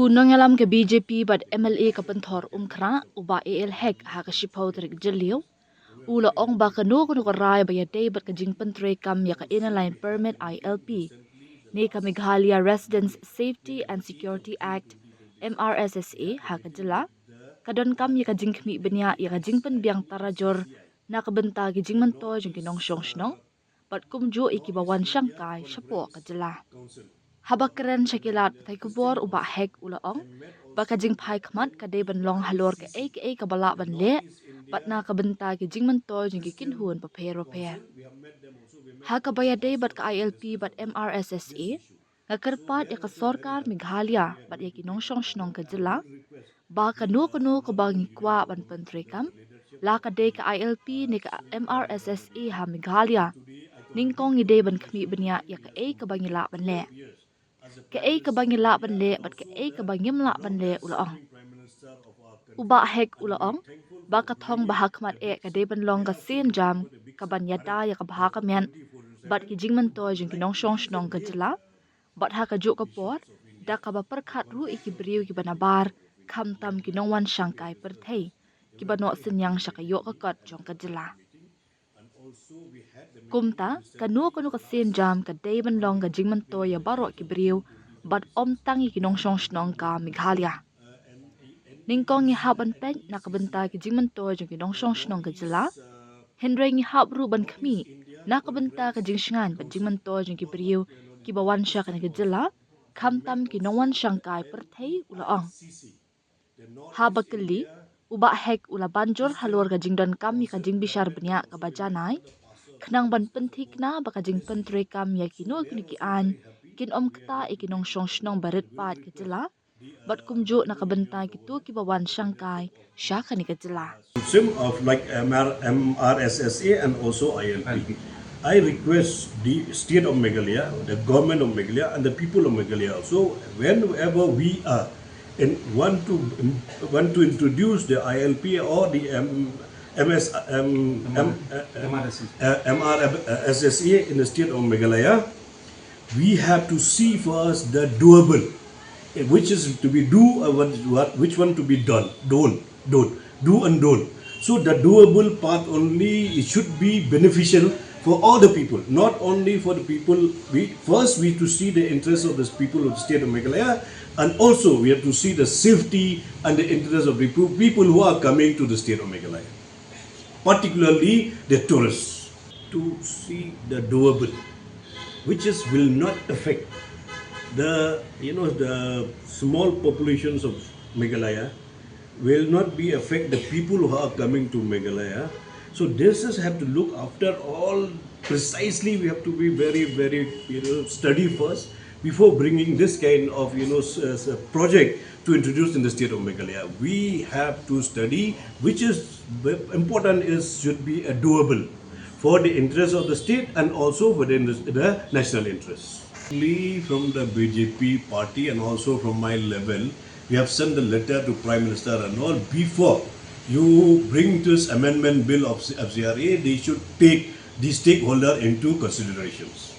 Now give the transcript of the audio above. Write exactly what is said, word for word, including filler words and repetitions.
U nongïalam ka B J P bad M L A ka Pynthor Umkhrah, u Bah A L Hek, ha ka shiphew tarik Jylliew, u la ong ba kano kano ka rai ba ïadei bad ka jingpyntreikam ïa ka Inner Line Permit, I L P, ne ka Meghalaya Residents Safety and Security Act, M R S S A, ha ka jylla, ka donkam ïa ka jingkhmih bniah ïa ka jingpynbiang tarajur na ka bynta ki jingmyntoi jong ki nongshong shnong bad kumjuh ïa kiba wan shangkai shapoh ka jylla. Haba kren sha ki lad pathai khubor, u Bah Hek u la ong ba ka jingphai khmat ka dei ban long halor kaei kaei kaba lah ban leh bad na ka bynta ki jingmyntoi jong ki kynhun bapher bapher. Ha kaba ïadei bad ka I L P bad M R S S A, nga kyrpad ïa ka sorkar Meghalaya bad ïa ki nongshong shnong ka jylla ba kano kano kaba ngi kwah ban pyntreikam, la ka dei ka I L P ne ka M R S S A ha Meghalaya, nyngkong ngi dei ban khmih bniah ïa kaei kaba ngi lah ban leh. Kaei kaba ngi lah ban leh bad kaei kaba ngim lah ban leh, u la ong. U Bah Hek u la ong ba ka thong ba ha khmat eh ka dei ban long ka sienjam kaban ïada ïa ka bha ka miat bad ki jingmyntoi jong ki nongshong shnong ka jylla, bad ha kajuh ka por da kaba pyrkhat ruh ïa ki briew kiba nabar, khamtam ki nongwan shangkai pyrthei kiba noh synñiang sha ka ïoh ka kot jong ka jylla. Kumta, kano kano ka sienjam ka dei ban long ka jingmyntoi ïa baroh ki briew bad ym tang ïa ki nongshong shnong ka Meghalaya. Nyngkong ngi hap ban peit na ka bynta ki jingmyntoi jong ki nongshong shnong ka jylla, hynrei ngi hap ruh ban khmih na ka bynta ka jingshngaiñ bad jingmyntoi jong ki briew kiba wan sha kane ka jylla, khamtam ki nongwan shangkai pyrthei, u la ong. Haba kylli, u Bah Hek u la ban jur halor ka jingdonkam ïa ka jingbishar bniah kaba janai, khnang ban pynthikna ba ka jingpyntreikam ïa kino kino ki aiñ kin ym ktah ïa ki nongshong shnong ba rit paid ka jylla bad kumjuh na ka bynta kito kiba wan shangkai sha kane ka jylla. Sim of like M R, M R S S A and also I L P. I request the state of Meghalaya, the government of Meghalaya, and the people of Meghalaya also, whenever we are and want to want to introduce the I L P or the M, M S, M, M, uh, uh, M R S S A in the state of Meghalaya, we have to see first the doable, eh, which is to be do, uh, what, what, which one to be done, don't, don't, do and don't. So the doable part only, it should be beneficial for all the people, not only for the people. We first we to see the interests of the people of the state of Meghalaya, and also we have to see the safety and the interests of the people who are coming to the state of Meghalaya, particularly the tourists, to see the doable, which is will not affect the, you know, the small populations of Meghalaya, will not be affect the people who are coming to Meghalaya. So this is have to look after all precisely. We have to be very, very, you know, study first before bringing this kind of, you know, s- s- project to introduce in the state of Meghalaya. We have to study which is important is should be a doable for the interest of the state and also for the, the national interest. From the B J P party and also from my level, we have sent the letter to Prime Minister and all. Before you bring this amendment bill of F C R A, they should take the stakeholder into considerations.